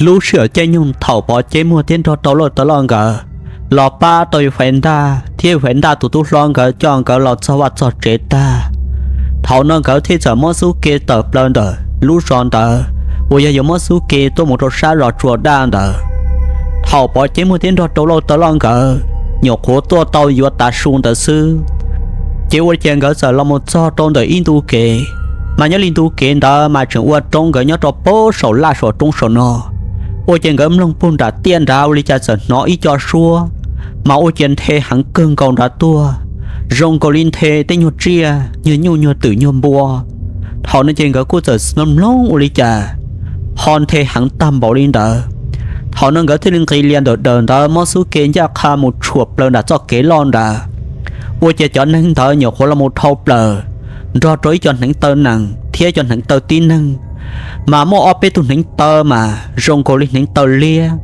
Lub sij hawm caij nyoog thaum Pov Ceb Muag thiab nrog rau Lauj Tawv Lauj nkawd los pab tau yawg Faiv Ntaj thiab yawg Faiv Ntaj tus tub hlob nkawd coj nkawd los txog vaj txog tsev tag, thaum no nkawd thiaj txawm muab xub ke tawm plaws ntawm lub zos ntawd uas yog yuav muab xub ke tuaj mus rau sab zos Tsua Daj ntawd. Thaum Pov Ceb Muag thiab nrog rau Lauj Tawv Lauj nkawd nyuam qhuav tuaj tau yuav tav su ntawd xwb, ces ua li cas nkawd txawm los mus txog rau ntawm ib ntu kev, mas nyob li ntu kev ntawd mas tseem ua roob nkawd nyob rau pem saum laj saum roob saum no. Ua ces nkawd mloog puag nram tiaj nrad ua li cas txawm hnov ib co suab, mas ua ciav nthe heev kawg nkaus nrad tuaj, zoo nkaus li nthe tej nyuag tsiaj nyuag nyuj nyuag twm nyuag npua. Thaum no ces nkawd kuj txawm mloog mloog ua li cas ho nthe heev tag npaum li ntawd. Thaum no nkawd thiaj li nqis lias ntawm daws ntawd muab xub ke ncaj qha mus tshuam plaws nram txoj kev loj nrad. Ua ces cov neeg ntawd nyuam qhuav los mus dhau plaws nrog rau ib co hneev taw nees thiab cov hneev taw tib neeg, mas muaj ob peb tug hneev taw mas zoo nkaus li hneev taw liab,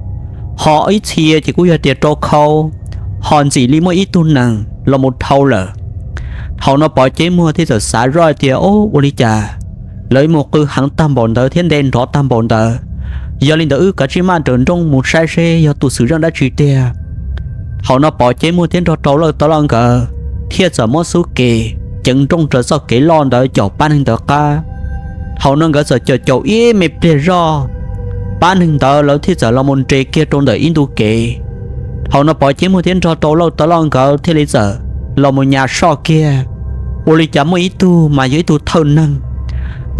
ho ib txhia ces kuj yog tias rau khau, ho ntxim li muaj ib tug nees los mus dhau lawm. Thaum no Pov Ceb Muag thiaj txawm xav zoj tias, Ub, ua li cas lawv mus qw heev tag npaum ntawd thiab nte nrov tag npaum ntawd? Yog li ntawd wb kav tsij maj nrawm nrooj mus saib seb yog tus xwm txheej dab tsi tiag. Thaum no Pov Ceb Muag thiab nrog rau Lauj Tawv Lauj nkawd thiaj txawm muab xub ke ceev nrooj raws txoj kev loj ntawd caum pab neeg ntawd qab. Thaum no nkawd txawm caum caum ib me pliag zoj, pab neeg ntawd lawv thiaj txawm los mus nres kiag rau ntawm ib ntu kev. Thaum no Pov Ceb Muag thiab nrog rau Lauj Tawv Lauj nkawd thiaj li txawm los mus nyas soj kiag, ua li cas muaj ib tug mas yog ib tug thawj neeg,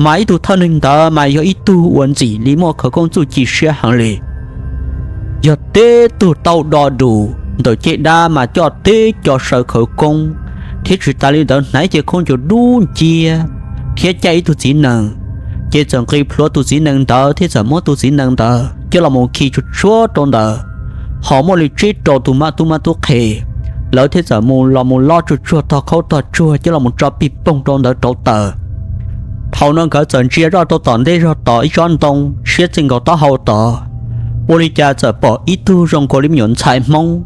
mas ib tug thawj neeg ntawd mas yog ib tug uas ntxim li muaj khawv koob txuj ci siab heev li. Yog tib tug taub do dus ntawm caj dab mas coj tib co saw khawv koob, thiab tsis tas li ntawd hnav ib ce khaub ncaws dub nciab thiab caij ib tug txiv nees, ces txawm nqis plhuav tus txiv nees ntawd thiab txawm muab tus txiv nees ntawd coj los mus khi tsuag tsuag rau ntawd, ho muaj li tsib rau tus mab tub mab tub qhe, lawv thiaj txawm mus los mus lob tsuag tsuag tog khaub tog tsuag coj los mus tso pig poog rau ntawd rauv taws. Thaum no nkawd txawm ntsia zoj rau tom ntej zog tod ib tsob ntoo siab txij nkaus taub hau tod, ua li cas txawm pom ib tug zoo nkaus li me nyuam ntxhais Hmoob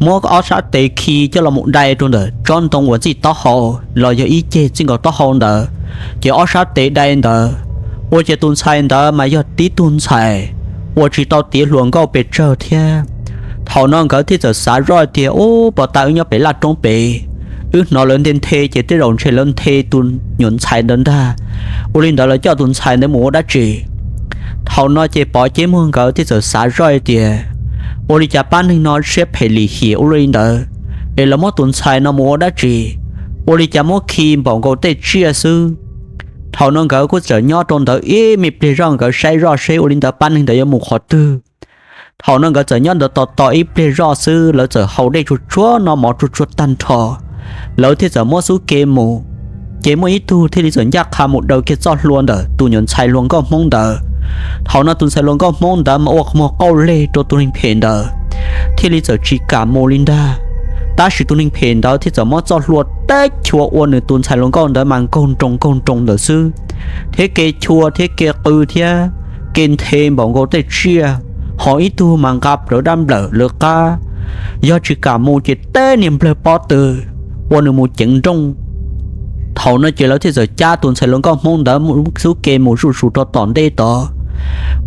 muab ob sab tes khi coj los mus dai rau ntawm tsob ntoo uas txij taub hau los yog ib ceg txij nkaus taub hau ntawd, ces ob sab tes dai ntawd, ua ces tus ntxhais ntawd mas yog tib tug ntxhais uas tsis tau tiav hluas nkauj pes tsawg thiab. Thaum no nkawd thiaj txawm xav zoj tias, Ub, puag ta wb nyob pem laj roob pem, wb hnov lawv nthe nthe ces tej zaum ntshe lawv nthe tus nyuam ntxhais ntawd ntag, ua li ntawd lawv coj tus ntxhais ntawd mus ua dab tsi? Thaum no ces Pov Ceb Muag nkawd thiaj txawm xav zoj tias, Ua li cas pab neeg no siab phem lim hiam ua li ntawd, es lawv muab tus ntxhais no mus ua dab tsi? Ua li cas muab khi npaum nkaus tej tsiaj xwb? Thaum no nkawd kuj txawm nyob rau ntawd ib me pliag zoj nkawd saib zoj seb ua li ntawd pab neeg ntawd yuav mus qhov twg. Thaum no nkawd txawm nyob ntawd tos tos ib pliag zoj xwb lawv txawm haus dej tsuag tsuag noj mov tsuag tsuag tag nrho, lawv thiaj txawm muab xub ke mus. Ces muaj ib tug thiaj li txawm ncaj qha mus daws kiag txoj hlua ntawm tus nyuam ntxhais hluas nkauj Hmoob ntawd. Thaum no tus ntxhais hluas nkauj Hmoob ntawd mas ua qhov muag qauj leg rau tus neeg phem ntawd, thiaj li txawm tsis kam mus li ntag. Tab sis tus neeg phem ntawd thiaj txawm muab txoj hlua teb chua ua nws tus ntxhais hluas nkauj ntawd mas nkaug nroos nkaug nroos ntawd xwb, thiab ke chua thiab ke qw thiab ke nthe npaum nkaus tej tsiaj, ho ib tug mas nqa plawv dab nplawm lawv qab, yog tsis kam mus ces teb niag nplawg pob tw ua nws mus ceev nrooj. Thaum no ces lawv thiaj txawm cab tus ntxhais hluas nkauj Hmoob ntawd xub ke mus zuj zus rau tom ntej tod.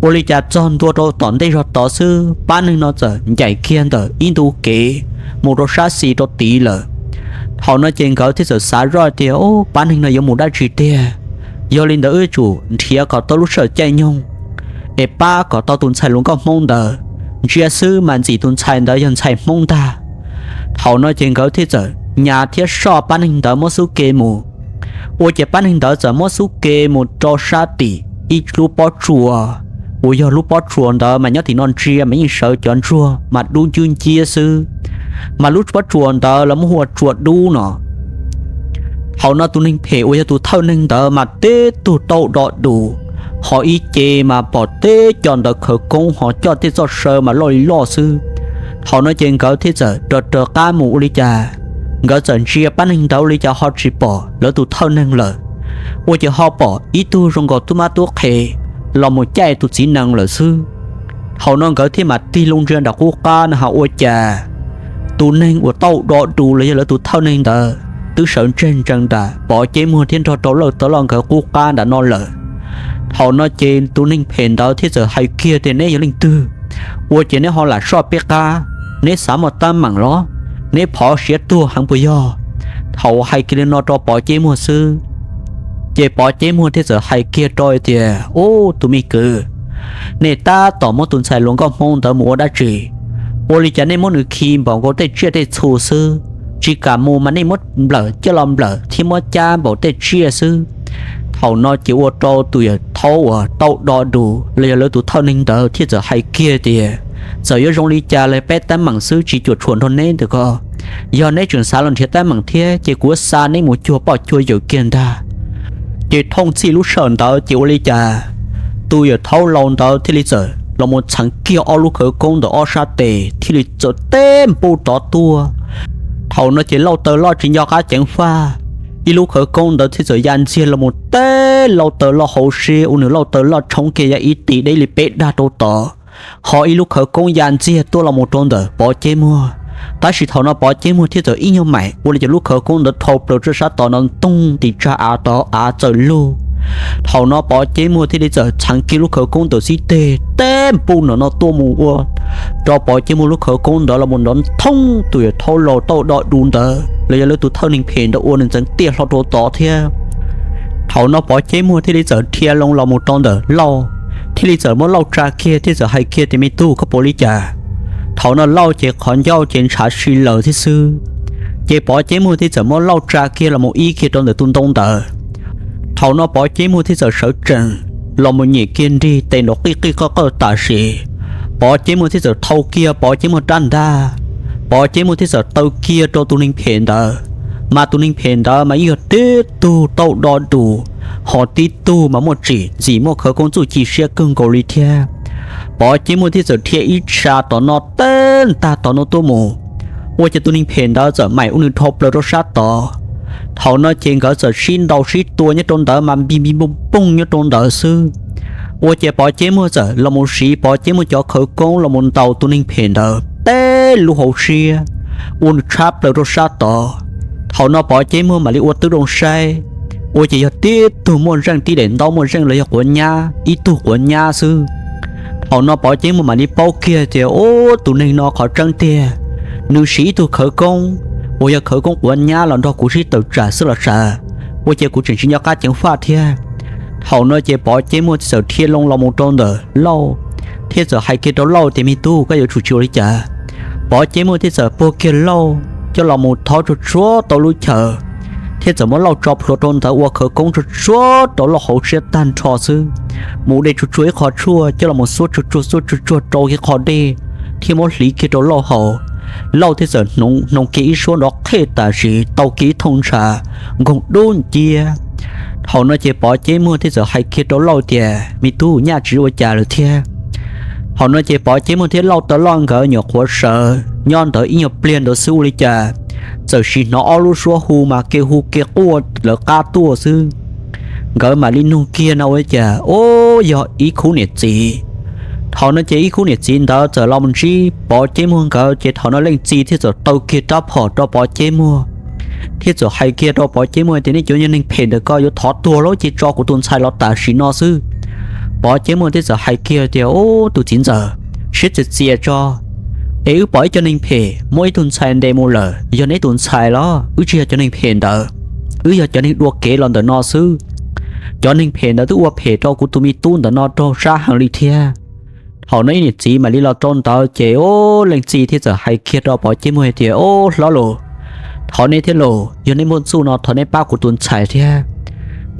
Ua li cas txog ntua rau tom ntej zog tod xwb pab neeg no txawm ncaim kiag ntawm ib ntu kev mus rau sab xis rau tid lawm. Thaum no ces nkawd thiaj txawm xav zoj tias, Ub, pab neeg no yuav mus dab tsi tiag? Yog li ntawd wb tsum nrhiav kom tau lub sij hawm caij nyoog es pab kom tau tus ntxhais hluas nkauj Hmoob ntawd, ntsia xwb mas ntxim tus ntxhais ntawd yog ntxhais Hmoob ntag. Thaum no ces nkawd thiaj txawm nyas thiab soj pab neeg ntawd muab xub ke mus. Ua ces pab neeg ntawd txawm muab xub ke mus rau sab tim ib lub pob tsuas, uas yog lub pob tsuas ntawd mas nyob tim no ntsia mas yeej sawv cov ntsuag mas dub ncwb nciab xwb, mas lub pob tsuas ntawd lawv muab hu ua Tsua Dub no. Thaum no tus neeg phem uas yog tus thawj neeg ntawd mas tib tug taub do dus, ho ib ce mas pom tib co ntawv khawv koob ho coj tej txoj saw mas loj li loj xwb. Thaum no ces nkawd thiaj txawm raws raws qab mus ua li cas, nkawd txawm ntsia pab neeg ntawd ua li cas ho tsis pom lawv tus thawj neeg lawm. Ua ces ho pom ib tug zoo nkaus tub mab tub qhe los mus caij tus txiv nees lawm xwb. Thaum no nkawd thiaj mam tig loo ntsia nram qub qab no ho ua cas tus neeg uas taub do dus los yog lawv tus thawj neeg ntawd twb sawv ntseg ntsees nram Pov Ceb Muag thiab nrog rau Lauj Tawv Lauj nkawd qub qab nram no lawm. Thaum no ces tus neeg phem ntawd thiaj txawm hais kiag tias, neb yog leej twg? Ua cas neb ho lam soj peb qab? Neb xav muaj teeb meem los? Neb phov siav tuag heev puas yog? Thaum hais kiag li no rau Pov Ceb Muag xwb, ces Pov Ceb Muag thiaj txawm hais kiag rau tias, ub, tus me kwv, nej tab tom muab tus ntxhais hluas nkauj Hmoob ntawd mus ua dab tsi? Ua li cas nej muab nws khi npaum nkaus tej tsiaj tej txhu xwb, tsis kam mus mas nej muab nplawm coj los nplawm thiab muab cab npaum tej tsiaj xwb. Thaum no ces ua rau tus yawm thaub uas tau do dus los yog lawv tus thawj neeg ntawd thiaj txawm hais kiag tias, txawm yuav zoo li cas los peb teeb meem xwb tsis cuam tshuam nrog neb ntawm ko. Yog neb tseem xav los nrhiav teeb meem thiab ces kuv yuav xa neb mus cuag poj cuag yawm kiag ntag. Ces thooj txij lub sij hawm ntawd ces ua li cas tus yawm thaub laus ntawd thiaj li txawm los mus txheev kiag ob lub khawv koob ntawm ob sab tes thiaj li txawm teb npuj rov tuaj. Thaum no ces Lauj Taw Loj tsis nco qab ceev faj, ib lub khawv koob ntawd thiaj txawm ya ntxiag los mus teb Lauj Taw Loj hauv siab ua nws Lauj Taw Loj tshoob kiag ya ib tis deb li peb dag rau tod. Ho ib lub khawv koob ya ntxiag tuaj los mus rau ntawm Pov Ceb Muag. Tab sis thaum no Pov Ceb Muag thiaj txawm ib nyuag maim ua li cas lub khawv koob ntawd dhau plaws rau sab tod no ntoog tim tsag av tod av txawm lug. Thaum no Pov Ceb Muag thiaj li txawm txheev kiag lub khawv koob ntawm xib teg teb npuj no no tuaj mus ua rau Pov Ceb Muag lub khawv koob ntawd los mus nrov thoob tus yawm thaub laus tau do dus ntawd los yog lawv tus thawj neeg phem ntawd ua nws ntxeev tiaj hlo rau tod thiab. Thaum no Pov Ceb Muag thiaj li txawm dhia loo los mus rau ntawm Lauj, thiaj li txawm muab Lauj tsa kiag thiaj txawm hais kiag tias, me tub, koj puas li cas? Thaum no Lauj ces qhov ncauj ces ntshav si lawm thiab xwb. Ces Pov Ceb Muag thiaj txawm muab Lauj tsa kiag los mus ib kiag rau ntawm tus ntoo ntawd. Thaum no Pov Ceb Muag thiaj txawm sawv tsees los mus nyem kiag nrig tes nraum qij qij qawj qawj tam sim. Pov Ceb Muag thiaj txawm thau kiag Pov Ceb Muag rab ntaj, Pov Ceb Muag thiaj txawm taw kiag rau tus neeg phem ntawd. Mas tus neeg phem ntawd mas yeej yog tib tug tau do dus, ho tib tug mas muaj tsim ntxim muaj khawv koob txuj ci siab kawg nkaus li thiab. Pov Ceb Muag thiaj txawm dhia ib tsa tom no teb ntag tom no tuaj mus, ua ces tus neeg phem ntawd txawm maim ua nws dhau plaws rau sab tod. Thaum no ces nkawd txawm sib ntaus sib tua nyob rau ntawd mas npig npig npooj npooj nyob rau ntawd xwb. Ua ces Pov Ceb Muag txawm los mus siv Pov Ceb Muag cov khawv koob los mus ntaus tus neeg phem ntawd teb lub hauv siab, ua nws tshab plaws rau sab tod. Thaum no Pov Ceb Muag mam li ua tib zoo saib, ua ces yog tib tug muaj zeej tib daim ntaub muaj zeej los yog quav nyab ib tug quav nyab xwb. Thaum no Pov Ceb Muag mam li paub kiag tias, ub, tus neeg no qhov tseeb tiag, nws siv ib tug khawv koob uas yog khawv koob quav nyab los nrog kuv sib tawm tsam xwb los sav, ua ces kuv tseem tsis nco qab ceev faj thiab. Thaum no ces Pov Ceb Muag thiaj txawm dhia loo los mus rau ntawm Lauj, thiaj txawm hais kiag rau Lauj tias, me tub, koj yuav tsum tsis ua li cas. Pov Ceb Muag thiaj txawm puag kiag Lauj coj los mus thob tsuag tsuag tau lub chaw, thiaj txawm muab Lauj tso plhuav rau ntawd ua khawv koob tsuag tsuag rau Lauj hauv siab tag nrho xwb. Mus de tsuag tsuag ib qho tshuaj coj los mus xuab tsuag tsuag xuab tsuag tsuag rau ib qho dej, thiaj muab hliv kiag rau Lauj haus. Lauj thiaj txawm hnoos kiag ib suab nrov qhej tam sim tau kiag ib thooj ntshav nkoog dub nciab. Thaum no ces Pov Ceb Muag thiaj txawm hais kiag rau Lauj tias, me tub, nyaj tsis ua cas lawm thiab. Thaum no ces Pov Ceb Muag thiab Lauj Taw Loj nkawd nyuam qhuav sawv nyob ntawd ib nyuag pliag ntawd xwb ua li cas txawm sim hnov ob lub suab hu mas kev hu kev quaj lawv qab tuaj xwb. Nkawd mam li nug kiag no ua li cas, ub, yog ib khub niam txiv. Thaum no ces ib khub niam txiv ntawd txawm los mus ntsib Pov Ceb Muag nkawd ces thaum no leej txiv thiaj txawm taw kiag rab phom rau Pov Ceb Muag, thiaj txawm hais kiag rau Pov Ceb Muag tias, nej cov neeg phem ntawm ko yuav thov tuag los ces tso kuv tus ntxhais los tam sim no xwb. Pov Ceb Muag thiaj txawm hais kiag tias, ub, tus txiv ntxawm, siab txias txias tso, es wb pom ib co neeg phem muab ib tug ntxhais ntes mus lawm, yog neb tus ntxhais los? Wb tsis yog cov neeg phem ntawd, wb yog cov neeg dua kev los ntawm no xwb. Cov neeg phem ntawd twb ua phem rau kuv tus me tub ntawm no raug sab heev li thiab. Thaum no ib niam txiv mam li los rau ntawd ces, ub, leej txiv thiaj txawm hais kiag rau Pov Ceb Muag hais tias, ub, hlob los, thov nej thiab los, yog nej muaj txuj no thov nej pab kuv tus ntxhais thiab,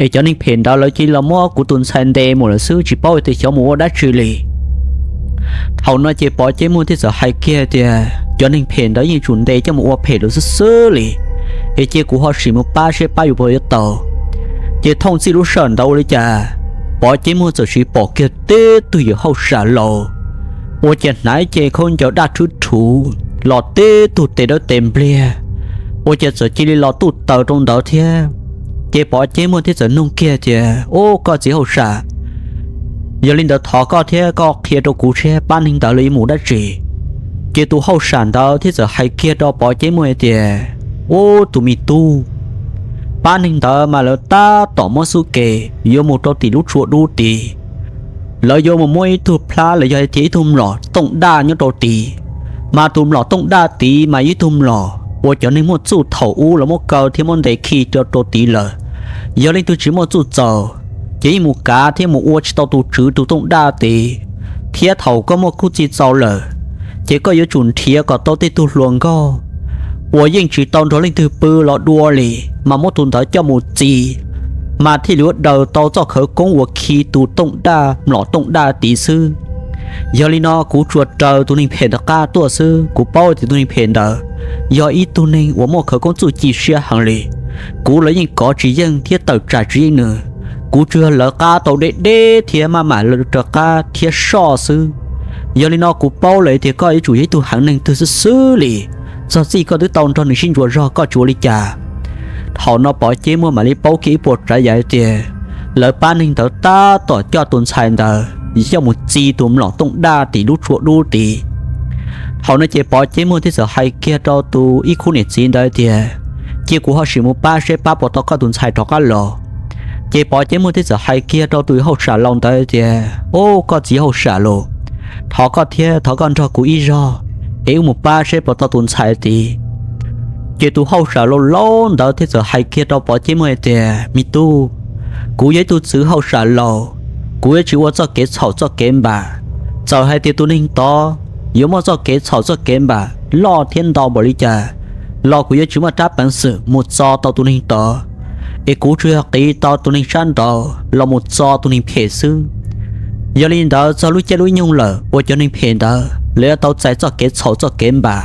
es cov neeg phem ntawd lawv cia li los muab kuv tus ntxhais ntes mus lawm xwb, tsis paub tias xyov mus ua dab tsi li. Thaum no ces Pov Ceb Muag thiaj txawm hais kiag tias, cov neeg phem ntawd yeej tsum ntes coj mus ua phem lawm xwb xwb li, es cia kuv ho sim mus pab seb pab yuav puas yuav tau. Ces thooj txij lub sij hawm ntawd ua li cas Pov Ceb Muag txawm sim pom kiag tib tug yawm hauj sam laus, ua cas hnav cev khaub ncaws daj rhwb rhuv los tib tug tes dawb tes npliag, ua cas txawm cia li los tuj taws rau ntawd thiab. Ces Pov Ceb Muag thiaj txawm nug kiag tias, ub, koj txiv hauj sam, yog li ntawd thov koj thiab koj qhia rau kuv thiab pab neeg ntawd lawv yuav mus dab tsi? Ces tus hauj sam ntawd thiaj txawm hais kiag rau Pov Ceb Muag hais tias, ub, tus me tub, Pab neeg ntawd mas lawv tab tom muab xub ke yuav mus rau tim lub tsua dub tid. Lawv yuav mus muab ib tug plab los yog tias ib tug mlom tooj daj nyob rau tid. Mas tus mlom tooj daj tid mas yog ib tug mlom uas cov neeg muaj txuj thaum ub lawv muab kaw thiab muab ntes khi rau rau tid lawm. Yog leej twg tsis muaj txuj txaus, ces yeej mus kav thiab mus ua tsis tau tus tswv tus tooj daj tid. Thiab thaum koj muaj khub txij txaus lawm, ces koj yuav tsum nrhiav kom tau tej tug hluas nkauj uas yeej tsis tau nrog leej twg pw los dua li, mas muab tus ntawd coj mus txi, mas thiaj li yuav daws tau txoj khawv koob uas khi tus tooj daj mlom tooj daj tid xwb. Yog li no kuv tsuas raws tus neeg phem ntawd qab tuaj xwb, kuv paub tias tus neeg phem ntawd yog ib tug neeg uas muaj khawv koob txuj ci siab heev li. Kuv los yeej kov tsis yeej thiab tawm tsam tsis yeej nws. Kuv tsuas yog lawv qab tau deb deb thiab maj mam lawv raws qab thiab soj xwb. Yog li no kuv paub lawm tias koj yuav tsum yog ib tug heev neeg twg xwb xwb li. Txog txij koj twb tau nrog nws sib ntsuas zog koj tsis ua li cas. Thaum no Pov Ceb Muag mam li paub kiag ib puas tsav yam hais tias lawv pab neeg ntawd tab tom coj tus ntxhais ntawd coj mus txi tus mlom tooj daj tim lub tsua dub tid. Thaum no ces Pov Ceb Muag thiaj txawm hais kiag rau tus ib khub niam txiv ntawd tias, cia kuv ho sim mus pab seb pab puas tau koj tus ntxhais rov qab los. Ces Pov Ceb Muag thiaj txawm hais kiag rau tus hauj sam laus ntawd tias, ub, koj txiv hauj sam laus, thov koj thiab thov koj nrog kuv ib zog es wb mus pab seb puas tau tus ntxhais tid. Ces tus hauj sam laus laus ntawd thiaj txawm hais kiag rau Pov Ceb Muag hais tias, me tub, kuv yog ib tug txwv hauj sam laus, kuv yuav tsis ua txoj kev txhaum txoj kev npam. Txawm hais tias tus neeg tod yuav muaj txoj kev txhaum txoj kev npam loj thiab ntau npaum li cas los kuv yuav tsis muaj rab peev xwm mus txo tau tus neeg tod, es kuv tsuas yog qiv tau tus neeg sab nraud los mus txo tus neeg phem xwb. Yog li ntawd txog lub caij lub nyoog lawm uas cov neeg phem ntawd lawv yuav tau txais txoj kev txhaum txoj kev npam.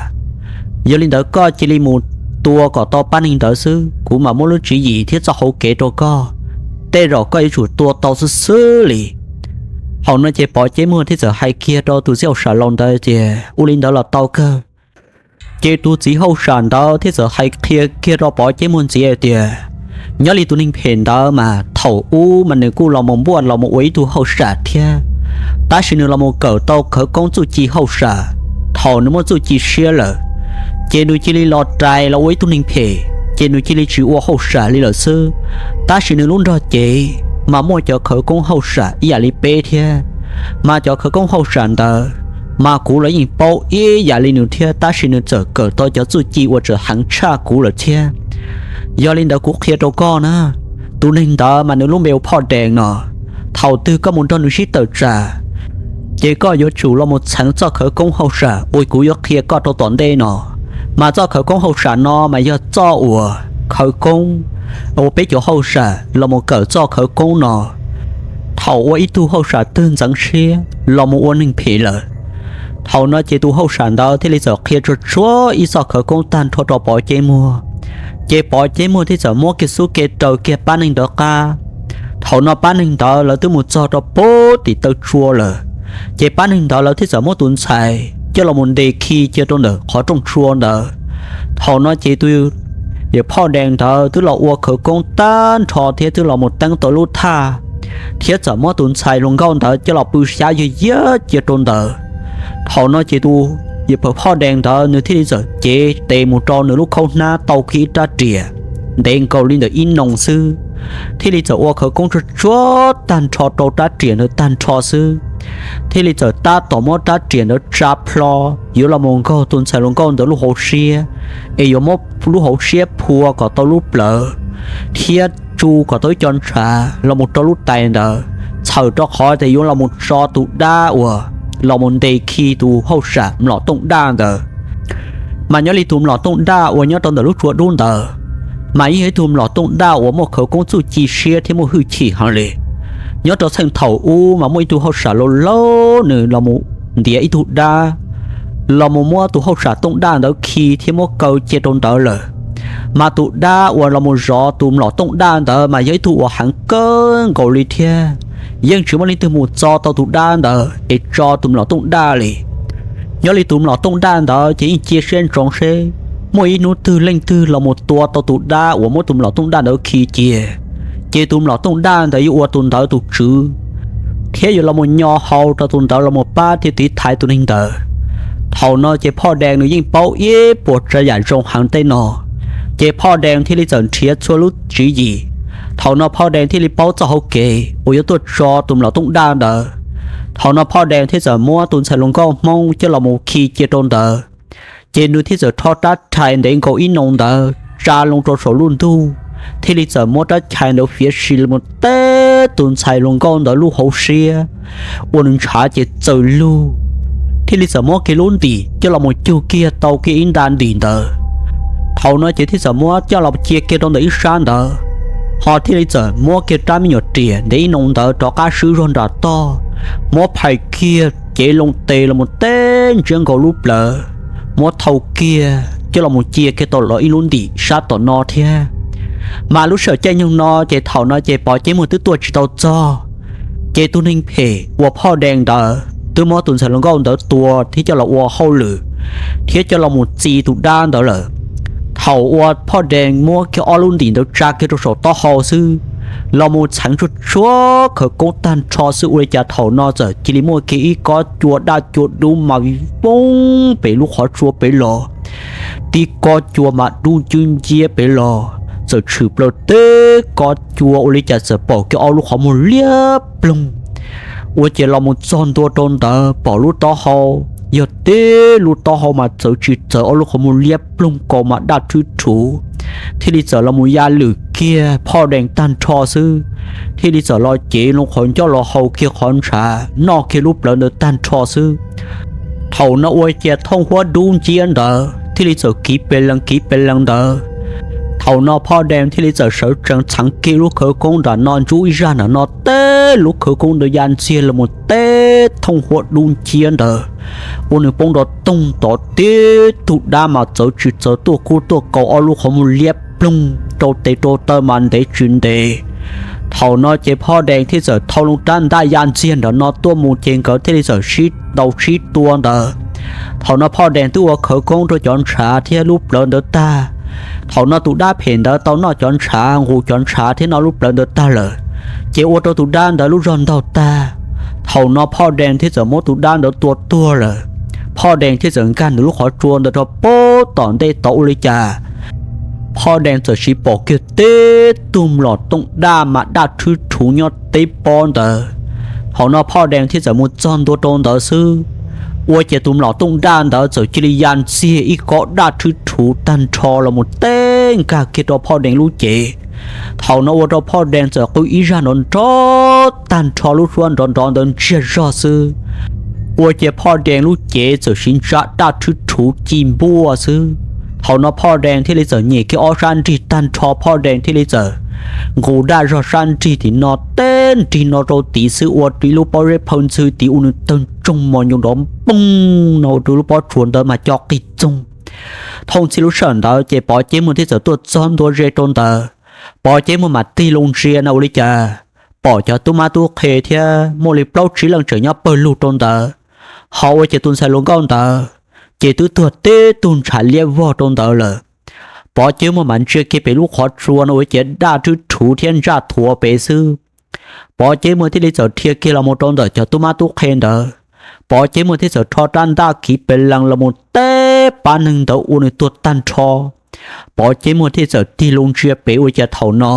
Yog li ntawd koj cia li mus tua kom tau pab neeg ntawd xwb, kuv mam muab lub tswv yim thiab txoj hauv kev rau koj. Tej zaum koj yuav tsum tua tau xwb xwb li. Thaum no ces Pov Ceb Muag thiaj txawm hais kiag rau tus txiv hauj sam laus ntawd tias, ua li ntawd los tau kawg. Ces tus txiv hauj sam ntawd thiaj txawm hais qhia kiag rau Pov Ceb Muag ntxiv hais tias, nyob li tus neeg phem ntawd mas thaum ub mas nws kuj los mus npuaj los mus ua ib tug hauj sam thiab, tab sis nws los mus kawm tau khawv koob txuj ci hauj sam. Thaum nws muaj txuj ci siab lawm, ces nws cia li los rais los ua ib tug neeg phem, ces nws cia li tsis ua hauj sam li lawm xwb. Tab sis nws lub nrog cev mas muaj cov khawv koob hauj sam ib yam li peb thiab, mas cov khawv koob hauj sam ntawd mas kuv los yeej paub ib yam li nws thiab, tab sis nws txawm kawm tau cov txuj ci uas tseem heev tshaj kuv lawm thiab. Yog li ntawd kuv qhia rau koj na, tus neeg ntawd mas nws lub npe hu Phoj Dees no. Thaum twg koj mus nrog nws sib tawm tsam, ces koj yuav tsum los mus txheev txoj khawv koob hauj sam uas kuv yuav qhia koj rau tom ntej no. Mas txoj khawv koob hauj sam no mas yog txoj uas khawv koob uas peb cov hauj sam los mus kawm txoj khawv koob no thaum ua ib tug hauj sam twg ntxeev siab los mus ua neeg phem lawm. Thaum no ces tus hauj sam ntawd thiaj li txawm qhia tsuag tsuag ib txoj khawv koob tag nrho rau Pov Ceb Muag. Ces Pov Ceb Muag thiaj txawm muab kiag xub ke raws kiag pab neeg ntawd qab. Thaum no pab neeg ntawd lawv twb mus txog rau puag tim taw tsua lawm. Ces pab neeg ntawd lawv thiaj txawm muab tus ntxhais coj los mus ntes khi cia rau ntawm qhov rooj tsua ntawd. Thaum no ces tus yawm Phoj Dees ntawd twb los ua khawv koob tag nrho thiab twb los mus teeb tau lub thaj, thiab txawm muab tus ntxhais hluas nkauj ntawd coj los pw xyab yag yag cia rau ntawd. Thaum no ces tus yawm Phoj Dees ntawd nws thiaj li txawm cev tes mus rau nws lub khaub hnab tau kiag ib rab riam ntev nkaus li ntawm ib noo xwb, thiaj li txawm ua khawv koob tsuag tsuag tag nrho rau rab riam ntawd tag nrho xwb, thiaj li txawm tab tom muab rab riam ntawd tsa plho yuav los mus nkaug tus ntxhais hluas nkauj ntawd lub hauv siab, es yuav muab lub hauv siab phua kom tau lub plawv, thiab tsu kom tau ib co ntshav los mus rau lub tais ntawd, txhawm rau qhov tias yuav los mus tso tus dab uas los mus ntes khi tus hauj sam mlom tooj daj ntawd. Mas nyob li tus mlom tooj daj uas nyob rau ntawm lub tsua dub ntawd, mas yeej yog ib tug mlom tooj daj uas muaj khawv koob txuj ci siab thiab muaj hwj chim heev li. Nyob rau txheej thaum ub mas muaj ib tug hauj sam laus laus nws los mus ntiav ib tug dab, los mus muab tus hauj sam tooj daj ntawd khi thiab muab kaw cia rau ntawd lawm. Mas tus dab uas los mus zov tus mlom tooj daj ntawd mas yog ib tug uas heev kawg nkaus li thiab, yeej tsis muaj leej twg mus txo tau tus dab ntawd es tso tus mlom tooj daj li. Nyob li tus mlom tooj daj ntawd ces yeej cia siab ntsoov seb muaj ib hnub twg leej twg los mus tua tau tus dab uas muab tus mlom tooj daj ntawd khi cia, ces tus mlom tooj daj ntawd yuav ua tus ntawd tus tswv, thiab yuav los mus nyo hau rau tus ntawd los mus pab thiab tiv thaiv tus neeg ntawd. Thaum no ces Phoj Dees nws yeej paub ib puas tsav yam zoo heev tej no, Ces Phoj Dee thiaj li txawm nrhiav txhua lub tswv yim. Thaum no Phoj Dee thiaj li paub txoj hauv kev uas yuav tuaj tso tus mlom tooj daj ntawd. Thaum no Phoj Dee thiaj txawm muab tus ntxhais hluas nkauj Hmoob coj los mus khi cia rau ntawd. Ces nws thiaj txawm rho rab rhais ntev nkaus ib noo ntawd tsa loo rau saum lub ntug, thiaj li txawm muab rab rhais ntawd fiav si los teb tus ntxhais hluas nkauj ntawd lub hauv siab uas nws ntshav ces txawm lug, thiaj li txawm muab kiag lub ntim coj los mus cug kiag tau kiag ib nta ntim ntawd. Thaum no ces thiaj txawm muab coj los cia kiag rau ntawm ib sab ntawd, ho thiaj li txawm muab kiag rab me nyuam riam ntev ib noo ntawd rov qab swb zog nram toj, muab phais kiag cev loo tes los mus teb ntsiab nkaus lub plawv, muab thau kiag coj los mus cia kiag tau los ib lub ntim sab tom no thiab. Mas lub sij hawm caij nyoog no ces thaum no ces Pov Ceeb Muag twb tuaj tsis tau txog, ces tus neeg phem uas Phoj Dee ntawd twb muab tus ntxhais hluas nkauj ntawd tua thiab coj los ua hauj lwm, thiab coj los mus txi tus dab ntawd lawm. Thaum uas Phoj Dee muab kiag ob lub ntim ntawd tsa kiag rau saum taub hau xwb, los mus txheev tsuag tsuag khawv koob tag nrho xwb ua li cas thaum no txawm cia li muaj kiag ib kob cua daj cua dub mas vij voog pem lub qhov tsua pem los, tib kob cua mas dub ncwb nciab pem los, txawm tshwm plaws teb kob cua ua li cas txawm pom kiag ob lub qhov muag liab ploog. Ua ces los mus txog ntua rau ntawd pom lub taub hau, yog tib lub taub hau mas txawv tsis txawv ob lub qhov muag liab ploog kaus mas daj rhwb rhuv, thiaj li txawm los mus ya lwm kiag Phoj Dee tag nrho xwb, thiaj li txawm los cev loo qhov ncauj los haus kiag qhov ntshav noj kiag lub plawv ntawd tag nrho xwb. Thaum no ua cas thooj huab dub nciab ntawd thiaj li txawm kiv pes lees kiv pes lees ntawd. Thaum no Phoj Dee thiaj li txawm sawv tsees txheev kiag lub khawv koob nram no ntsuj ib zaj nram no teb lub khawv koob ntawd ya ntxiag los mus teb thooj huab dub nciab ntawd, ua nws poob nrov toog tod tib tug dab mas txawv tsis txawv tuaj kub tuaj kaus ob lub qhov muag liab ploog rau tes rau taw mas ntev tsis ntev. Thaum no ces Phoj Dee thiaj txawm thau loo rab ntaj ya ntxiag nram no tuaj mus ces nkawd thiaj li txawm sib ntaus sib tua ntawd. Thaum no Phoj Dee twb ua khawv koob rau cov ntshav thiab lub plawv ntawd tag. Thaum no tus dab phem ntawd tau noj cov ntshav nqus cov ntshav thiab noj lub plawv ntawd tag lawm, ces ua rau tus dab ntawd lub zog ntaug tag. Thaum no Phoj Dee thiaj txawm muab tus dab ntawd tua tuag lawm. Phoj Dee thiaj txawm nkag ntawm lub qhov tsua ntawd rau pem tom ntej tod ua li cas Phoj Dee txawm siv pom kiag tib tug mlom tooj daj mas daj rhwb rhuv nyob teb pob ntawd. Thaum no Phoj Dee thiaj txawm mus txog ntua rau ntawd xwb, ua ces tus mlom tooj daj ntawd txawm cia li ya ntxiag ib kob daj rhwb rhuv tag nrho los mus teb nkag kiag rau Phoj Dee lub cev. Thaum no ua rau Phoj Dee txawm qw ib zaj nrov nrov tag nrho lub suab nrov nrov ntawd ntsiag zog xwb, ua ces Phoj Dee lub cev txawm siv ntsa daj rhwb rhuv ci npuaj xwb. Thaum no Phoj Dee thiaj li txawm nyem kiag ob sab nrig tag nrho, Phoj Dee thiaj li txawm nqus daj zog sab nrig tim no teb nrig no rau tid xwb ua rau ib lub pob zeb phaw ntxhw tid ua nws tawg ntsoog mos nyoos nrov npoog no ua rau lub pob tsuas ntawd mas co qig txoog. Thooj txhij lub sij hawm ntawd ces Pov Ceeb Muag thiaj txawm tuaj txog ntua ze rau ntawd. Pov Ceeb Muag mas tig loo ntsia no ua li cas pom cov tub mab tub qhe thiab muaj li plaub tsib leej tseem nyob pawg lug rau ntawd, ho ua ces tus ntxhais hluas nkauj ntawd ces twb tuag tib tug ntshav liab vog rau ntawd lawm. Pov Ceeb Muag mas ntsia kiag pem lub qhov tsua no ua ciav daj rhwb rhuv thiab ntsaj thuav pem xwb. Pov Ceeb Muag thiaj li txawm dhia kiag los mus rau ntawm cov tub mab tub qhe ntawd. Pov Ceeb Muag thiaj txawm rho rab ntaj kiv pes lees los mus teb pab neeg ntawd ua nws tuag tag nrho. Pov Ceeb Muag thiaj txawm tig loo ntsia pem ua cas thaum no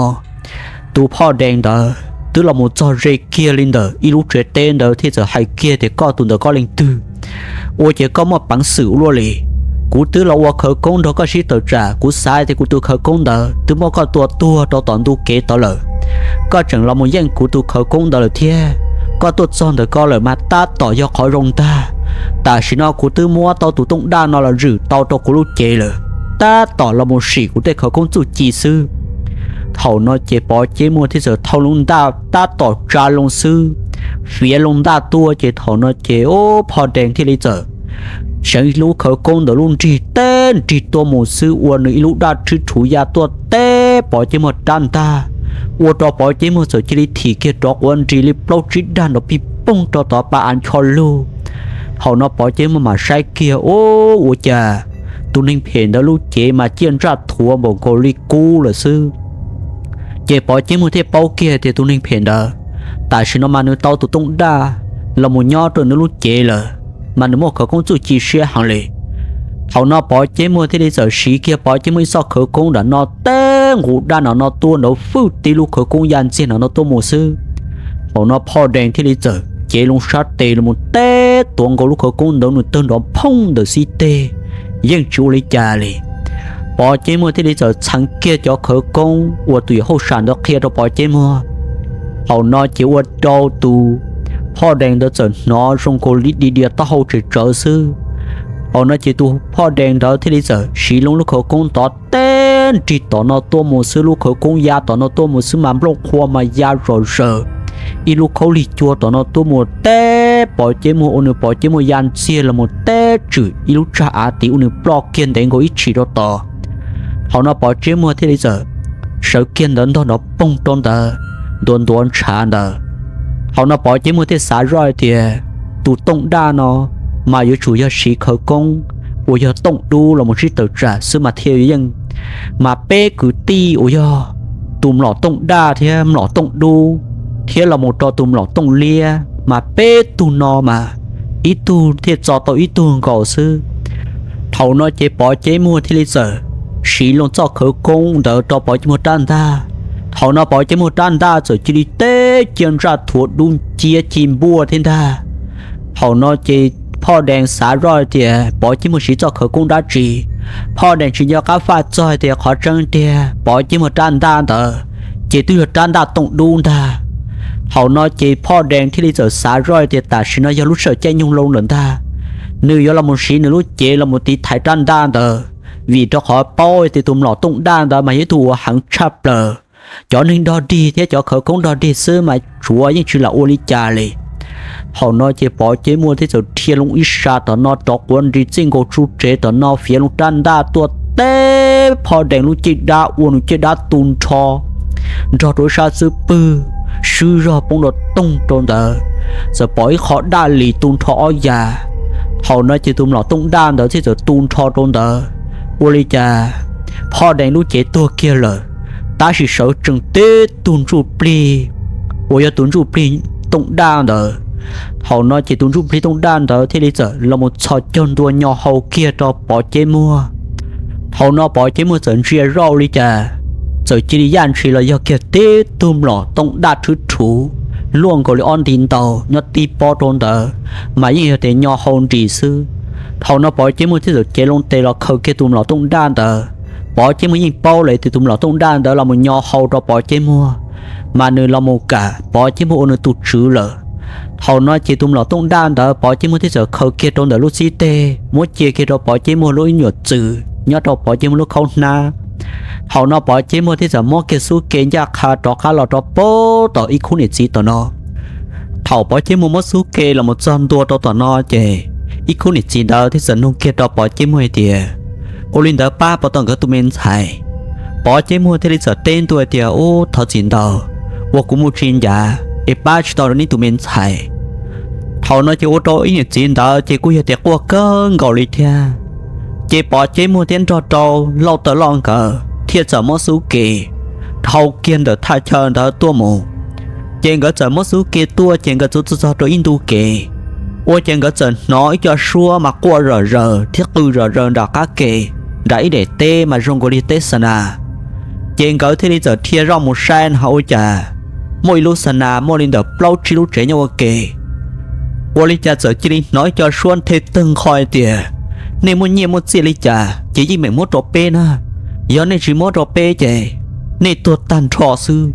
tus Phoj Dee ntawd twb los mus txog ze kiag li ntawm ib lub tsev teb ntawd thiaj txawm hais kiag tias, Koj tus ntawd koj leej twg? Ua ces koj muaj peev xwm ua luaj li. Kuv twb los ua khawv koob nrog koj sib tawm tsam, kuv xav tias kuv tus khawv koob ntawd twb muab koj tua tuag rau tom ntug kev tod lawm. Koj tseem los mus yeej kuv tus khawv koob ntawd lawm thiab. Koj tuaj txog ntawm ko lawm mas tab tom yog qhov zoo ntag. Tam sim no kuv twb muab tau tus tooj daj no los zwm tau rau kuv lub cev lawm, tab tom los mus sim kuv tej khawv koob txuj ci xwb. Thaum no ces Pov Ceeb Muag thiaj txawm thau lub ntaj tab tom tsa loo xwb, fiav loo ntaj tuaj ces thaum no ces Phoj Dee thiaj li txawm seev lub khawv koob ntawm lub nrig teb nrig tuaj mus xwb ua nws ib lub daj rhwb rhuv ya tuaj teb Pov Ceeb Muag rab ntaj, ua rau Pov Ceeb Muag txawm cia li thim kiag rov quav nris li plaub tsib dag nrov pig poog rau tod pa av ncho lug. Thaum no Pov Ceeb Muag mam saib kiag, Ub, ua cas tus neeg phem ntawd lub cev mas ciaj ntsaj thuav npaum nkaus li kub lawm xwb. Ces Pov Ceeb Muag thiaj paub kiag tias tus neeg phem ntawd tam sim no mas nws tau tus tooj daj los mus nyob rau nws lub cev lawm, mas nws muaj khawv koob txuj ci siab heev li. Thaum no Pov Ceb Muag thiaj li txawm siv kiag Pov Ceb Muag ib txoj khawv koob ntawm no teb nqus dab no no tuaj nrov fwj tib lub khawv koob ya ntxiag no no tuaj mus xwb. Thaum no Phoj Dees thiaj li txawm cev loo sab tes los mus teb tuav nkaus lub khawv koob ntawd nws tawg nrov phooj ntawm xib teg, yeej tsis ua li cas li. Pov Ceb Muag thiaj li txawm txheev kiag cov khawv koob uas tus yawm hauj sam ntawd qhia rau Pov Ceb Muag. Thaum no ces ua rau tus Phoj Dees ntawd txawm hnov zoo nkaus li di dias taub hau tsem tsawv xwb. Thaum no ces tus Phoj Dees ntawd thiaj li txawm siv loo lub khawv koob tod teb nrig tom no tuaj mus xwb, lub khawv koob ya tom no tuaj mus xwb mas nplooj qhuav mas ya zom zaws, ib lub khaub lig cua tom no tuaj mus teb Pov Ceb Muag ua nws Pov Ceb Muag ya ntxiag los mus teb tswm ib lub tsag av tid ua nws ploj kiag ntev nkaus ib tshim rau tod. Thaum no Pov Ceb Muag thiaj li txawm sawv kiag ntawd ntog nrov poog rau ntawd, ntuav ntuav ntshav ntawd. Thaum no Pov Ceb Muag thiaj xav zoj hais tias tus tooj daj no mas yuav tsum yog siv khawv koob uas yog tooj dub los mus sib tawm tsam xwb mas thiaj yeej. Mas peb kwv tij uas yog tus mlom tooj daj thiab mlom tooj dub, thiab los mus rau tus mlom tooj liab mas peb tug no mas ib tug thiaj txo tau ib tug nkaus xwb. Thaum no ces Pov Ceb Muag thiaj li txawm siv loo txoj khawv koob ntawd rau Pov Ceb Muag rab ntaj. Thaum no Pov Ceb Muag rab ntaj txawm cia li teb cia ntsaj thuav dub nciab ci npuaj thiab ntag. Thaum no ces Phoj Dees xav zoj tias Pov Ceb Muag siv txoj khawv koob dab tsi. Phoj Dees tsis nco qab faj txog tias qhov tseeb tiag Pov Ceb Muag rab ntaj ntawd ces twb yog rab ntaj tooj dub ntag. Thaum no ces Phoj Dees thiaj li txawm xav zoj tias tam sim no yog lub sij hawm caij nyoog loo lawm ntag, nws yuav los mus siv nws lub cev los mus tiv thaiv rab ntaj ntawd, vim rau qhov paub tias tus mlom tooj daj ntawd mas yog ib tug uas heev tshaj plaws. Cov neeg dog dig thiab cov khawv koob dog dig xwb mas tsuav yeej tsis lam ua li cas li. Thaum no ces Pov Ceb Muag thiaj txawm dhia loo ib sab tom no rov quav nris txij nkaus tsuj tsev tom no fiav loo rab ntaj tuaj teb Phoj Dees lub caj dab ua nws caj dab tu nrho nrog rau ib sab xub pwg swb zog poob rau toog rau ntawd, txawm pom ib qho daj lis tu nrho ob yas. Thaum no ces tus mlom tooj daj ntawd thiaj txawm tu nrho rau ntawd. Ua li cas Phoj Dees lub cev tuag kiag lawm, tab sis sawv tsees tib tug ntsuj plig uas yog tus ntsuj plig tooj daj ntawd. Thaum no ces tus ntsuj plig tooj daj ntawd thiaj li txawm los mus txhos caug ntua nyo hau kiag rau Pov Ceb Muag. Thaum no Pov Ceb Muag txawm ntsia zoj ua li cas, txawm cia li yaj ntshis los yog kiag tib tug mlom tooj daj rhwv rhuv luaj nkaus li ob nti ntau nyob tib pob rau ntawd, mas yeej yog tias nyo hau nris xwb. Thaum no Pov Ceb Muag thiaj txawm cev loo tes los khaws kiag tus mlom tooj daj ntawd. Pov Ceb Muag yeej paub lawm tias tus mlom tooj daj ntawd los mus nyo hau rau Pov Ceb Muag, mas nws los mus kam Pov Ceb Muag ua nws tus tswv lawm. Thaum no ces tus mlom tooj daj ntawd Pov Ceb Muag thiaj txawm khaws kiag rau ntawm lub xib teg muab cia kiag rau Pov Ceb Muag lub ib nyuam txwm nyob rau Pov Ceb Muag lub khaub hnab. Thaum no Pov Ceb Muag thiaj txawm muab kiag xub ke ncaj qha rov qab los rau pem tom ib khub niam txiv tom no. Thaum Pov Ceb Muag muab xub ke los mus txog ntua rau tom no ces ib khub niam txiv ntawd thiaj txawm nug kiag rau Pov Ceb Muag hais tias, ua li ntawd pab puas tau nkawd tus me ntxhais? Pov Ceb Muag thiaj li txawm teb ntua tias, ub, thov txim ntau, uas kuv mus tsis ncav es pab tsis tau rau neb tus me ntxhais. Thaum no ces ua rau ib niam txiv ntawd ces kuj yog tias quaj kawg nkaus li thiab. Ces Pov Ceb Muag thiab nrog rau Lauj Taws Lauj nkawd thiaj txawm muab xub ke dhau kiag ntawm thaj chaw ntawd tuaj mus. Ces nkawd txawm muab xub ke tuaj ces nkawd txawm txog rau ib ntu kev, ua ces nkawd txawm hnov ib co suab mas quaj zom zaws thiab qw zom zaws nram qab ke, nram ib daim teb mas zoo nkaus li teb xa nas. Ces nkawd thiaj li txawm dhia zoj mus saib no ua cas muaj ib lub xa nas muaj li ntawm plaub tsib lub tsev nyob ua ke. Ua li cas txawm cia li hnov ib co suab nthe tawg nqho hais tias, nej muaj nyiaj muaj txiaj li cas ces yeej meem muab rau peb na, yog nej tsis muab rau peb ces nej tuag tag nrho xwb.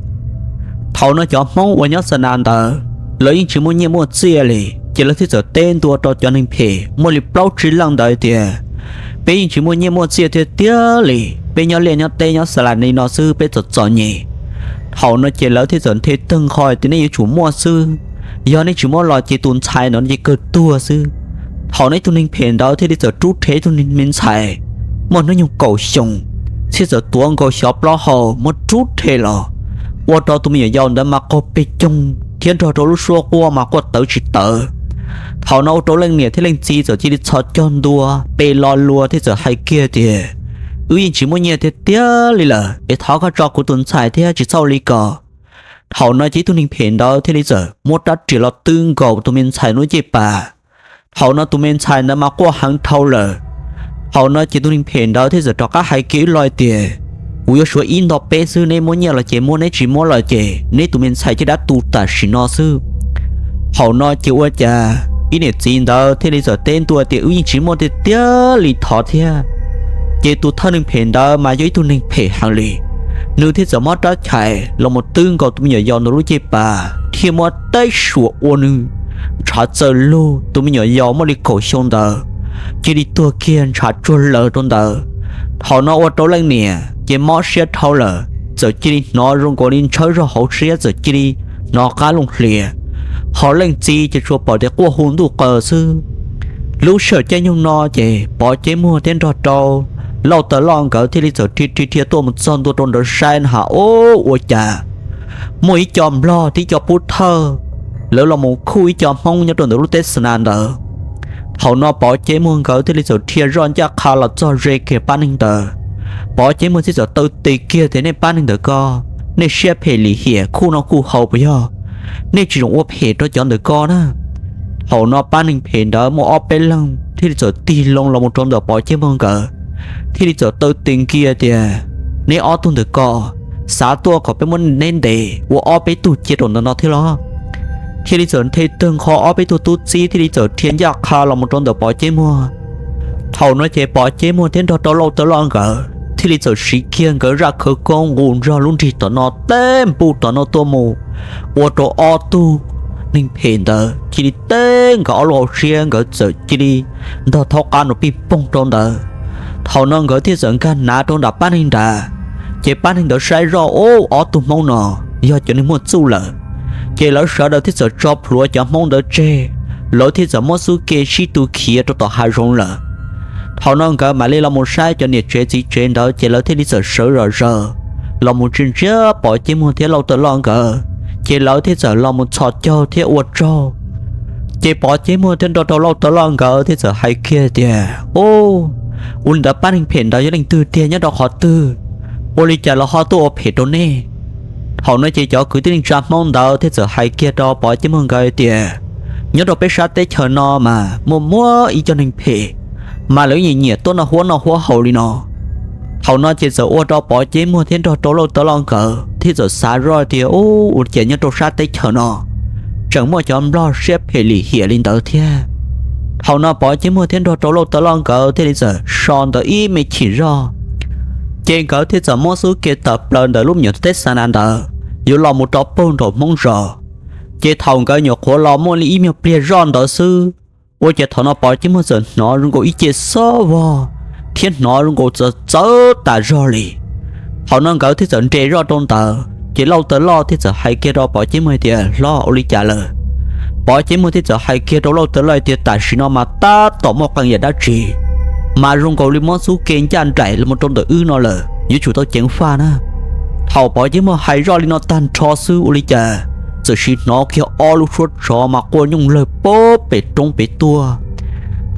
Thaum no cov Hmoob uas nyob xa nas ntawd lawv yeej tsis muaj nyiaj muaj txiaj li, ces lawv thiaj txawm teb ntua rau cov neeg phem muaj li plaub tsib leej ntawd tias, peb yeej tsis muaj nyiaj muaj txiaj tiag tiag li, peb nyob liaj nyob teb nyob xa nas li no xwb peb txom txom nyem. Thaum no ces lawv thiaj txawm nthe tawg nqho tias nej yuav tsum muaj xwb, yog nej tsis muab los ces tus ntxhais no ces kawg tuag xwb. Thaum no ib tug neeg phem ntawd thiaj li txawm rub rhe ib tug me ntxhais muaj hnub nyoog kaum xyoo, thiaj txawm tuav nkaus xyov plaub hau muab rub rhe los, ua rau tus me nyuam yaus ntawd mas qaug pes coog thiab nrog rau lub suab quaj mas quaj tawv tsis tawv. Thaum no ua rau leej niam thiab leej txiv txawm cia li txhos caug ntua pe lo lua thiab txawm hais kiag tias, wb yeej tsis muaj nyiaj tiag tiag li lawm es thov koj tso kuv tus ntxhais thiab tsis txhob ua li ko. Thaum no ces ib tug neeg phem ntawd thiaj li txawm muab rab riam los twb nkaus tus me ntxhais lub ncej pas. Thaum no tus me ntxhais ntawd mas quaj heev dhau lawm. Thaum no ces tus neeg phem ntawd thiaj txawm rov qab hais kiag ib lo tias, kuv yuav suav ib nto peb xwb, neb muab nyiaj los ces muab, neb tsis muab los ces neb tus me ntxhais caj dab tu tam sim no xwb. Thaum no ces ua cas ib niam txiv ntawd thiaj li txawm teb ntua tias, wb yeej tsis muaj tiag tiag li, thov thiab. Ces tus thawj neeg phem ntawd mas yog ib tug neeg phem heev li, nws thiaj txawm muab rab chais los mus twb nkaus tus me nyuam yaus ntawm lub caj pas thiab muab teb suas ua nws ntshav txawm lug. Tus me nyuam yaus muaj li kaum xyoo ntawd cia li tuag kiag ntshav tsuag lawm rau ntawd. Thaum no ua rau leej niam ces mob siab dhau lawm, txawm cia li hnov zoo nkaus li ntshawb zog hauv siab, txawm cia li hnov qab looj hlias. Ho leej txiv ces tsuas pom tias quaj hu ntuj qaws xwb. Lub sij hawm caij nyoog no ces Pov Ceb Muag thiab nrog rau Lauj Taws Loj nkawd thiaj li txawm dhia dhia dhia tuaj mus txog ntua rau ntawd saib na has, ub, ua cas muaj ib co nplog thiab ib co pub thawj, lawv los mus khuj ib co hmoob nyob rau ntawm lub teb xa na ntawd. Thaum no Pov Ceb Muag nkawd thiaj li txawm dhia zoj ncaj qha los txog ze kiag pab neeg ntawd. Pov Ceb Muag thiaj txawm taw tes kiag tias, nej pab neeg ntawm ko, nej siab phem lim hiam khuj noj khuj haus puas yog? Nej tsis txhob ua phem rau cov ntawm ko na. Thaum no pab neeg phem ntawd muaj ob peb leeg thiaj li txawm tig loo los mus rau ntawm Pov Ceb Muag nkawd, thiaj li txawm taw tes kiag tias, neb ob tug ntawm ko xav tuaj kom peb muab neb ntes ua ob peb tug cia rau ntawm no thiab los? Thiaj li txawm nthe tawg nqho ob peb tug tub txib thiaj li txawm dhia ncaj qha los mus rau ntawm Pov Ceb Muag. Thaum no ces Pov Ceb Muag thiab nrog rau Lauj Taws Loj nkawd thiaj li txawm siv kiag nkawd zaj khawv koob nqus nrog lub nrig tom no teb npuj tom no tuaj mus, ua rau ob tug neeg phem ntawd cia li teb nkawd ob lub hauv siab, nkawd txawm cia li ntog thaub qab nrov pij poog rau ntawd. Thaum no nkawd thiaj txawm nkag hnav rau nram pab neeg nrad, ces pab neeg ntawd saib zoj, ub, ob tug hmoob no yog cov neeg muaj txuj lawm. Ces lawv sawv daws thiaj txawm tso plhuav cov hmoob ntawd tseg, lawv thiaj txawm muab xub ke sib tw khiav rau tom hav zoov lawm. Thaum no nkawd mam li los mus saib cov niam tsev txiv tsev ntawd, ces lawv thiaj li txawm sawv zom zaws los mus ntsia ntsia Pov Ceb Muag thiab Lauj Taws Loj nkawd, ces lawv thiaj txawm los mus txhos caug thiab ua tsaug. Ces Pov Ceb Muag thiab nrog rau Lauj Taws Loj nkawd thiaj txawm hais kiag tias, ub, ua li ntawd pab neeg phem ntawd yog leej twg tiag, nyob rau qhov twg? Ua li cas los ho tuaj ua phem rau nej? Thaum no ces cov kwv tij neej tsa hmoob ntawd thiaj txawm hais kiag rau Pov Ceb Muag nkawd tias, nyob rau peb sab teb chaws no mas muaj muaj ib co neeg phem, mas lawv nyiam nyiam tuaj noj huab noj huab haus li no. Thaum no ces txawm ua rau Pov Ceb Muag thiab nrog rau Lauj Taws Loj nkawd thiaj txawm xav zoj tias, ub, ua li cas nyob rau sab teb chaws no tseem muaj cov nplog siab phem lim hiam li ntawd thiab. Thaum no Pov Ceb Muag thiab nrog rau Lauj Taws Loj nkawd thiaj li txawm so ntawm ib me chim zog, ces nkawd thiaj txawm muab xub ke tawm plaws ntawm lub me nyuam teb xa na ntawd yuav los mus rau puag nraum hmoob zos. Ces thaum nkawd nyuam qhuav los muaj li ib nyuag pliag zoj ntawd xwb, ua ces thaum no Pov Ceb Muag txawm hnov zoo nkaus ib ce xob vog thiab hnov zoo nkaus txawv txawv tas zog li. Thaum no nkawd thiaj txawm nres zoj rau ntawd, ces Lauj Taws Loj thiaj txawm hais kiag rau Pov Ceb Muag tias, hlob, ua li cas lawm? Pov Ceb Muag thiaj txawm hais kiag rau Lauj Taws Loj tias, tam sim no mas tab tom muaj qee yam dab tsi mas zoo nkaus li muab xub ke ncaj nraim los mus rau ntawm wb no lawm, yuav tsum tau ceev faj na. Thaum Pov Ceb Muag hais zoj li no tag nrho xwb, ua li cas txawm sim hnov kiag ob lub suab tsov mas quaj nyooj lawg puag pem roob pem tuaj.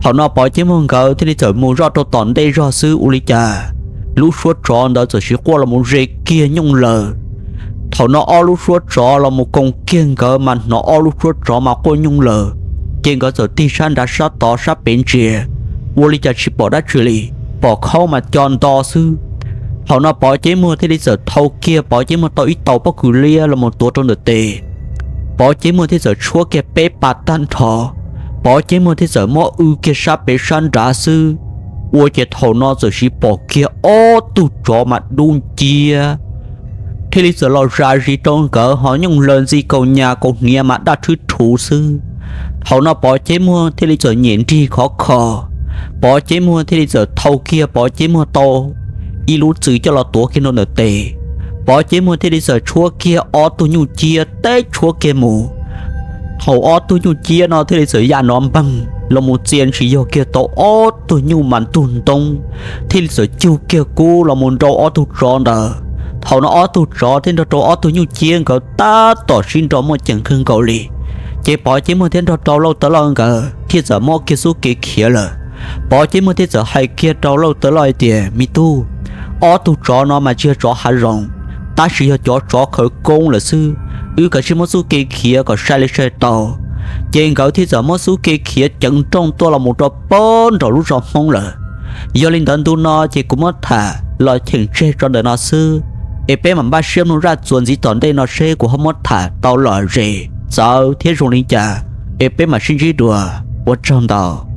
Thaum no Pov Ceb Muag nkawd thiaj li txawm mus zoj rau tom ntej zog xwb, ua li cas lub suab tsov ntawd txawm sim quaj los mus ze kiag nyooj lawg. Thaum no ob lub suab tsov los mus koom kiag nkawd mas hnov ob lub suab tsov mas quaj nyooj lawg, ces nkawd txawm tig sab nrad sab tod sab pem ntsia, ua li cas tsis pom dab tsi li, pom khaub mas co nto xwb. Thaum no Pov Ceb Muag thiaj li txawm thau kiag Pov Ceb Muag tau ib tau pob kws liab los mus tuav rau ntawm tes. Pov Ceb Muag thiaj txawm tshuab kiag peb pas tag nrho, Pov Ceb Muag thiaj txawm muab w kiag sab pem sab nrad xwb, ua ces thaum no txawm sim pom kiag ob tug tsov mas dub nciab thiaj li txawm los zam zis rau nkawd, ho nyooj lawg ntxi kaus nyas kaus hniav mas daj rhwb rhuv xwb. Thaum no Pov Ceb Muag thiaj li txawm nyem nrig khov kho, Pov Ceb Muag thiaj li txawm thau kiag Pov Ceb Muag tau ib lub txwm coj los tuav kiag rau ntawm tes. Pov Ceb Muag thiaj li txawm tshuab kiag ob tug nyuj ciab teb tshuab kiag mus. Thaum ob tug nyuj ciab no thiaj li txawm ya nrov npeeg los mus txia ntsis yog kiag tau ob tug nyuj mas ntug ntoo, thiaj li txawm cug kiag kub los mus nrau ob tug tsov ntawd. Thaum no ob tug tsov thiaj nrog rau ob tug nyuj ciab nkawd tab tom sib nrau muaj ceem kawg nkaus li. Ces Pov Ceb Muag thiaj nrog rau Lauj Tawv Loj nkawd thiaj txawm muab kiag xub ke khiav lawm. Pov Ceb Muag thiaj txawm hais kiag rau Lauj Tawv Loj hais tias, me tub, ob tug tsov no mas tsis yog tsov hav zoov, tab sis yog cov tsov khawv koob lawm xwb. Wb kav tsij muab xub ke khiav kom sai li sai tau. Ces nkawd thiaj txawm muab xub ke khiav ceev nrooj tuaj los mus rau pem nraum lub zos Hmoob lawm. Yog li ntawd ntu no ces kuv muab tham los cheem tseg tso ntawm no xwb, es peb mam npaj siab mloog zaj txuas ntxiv tom ntej no seb kuv ho muab tham tau lom zem txawv thiab zoo li cas, es peb mam sib ntsib dua. Ua tsaug ntau.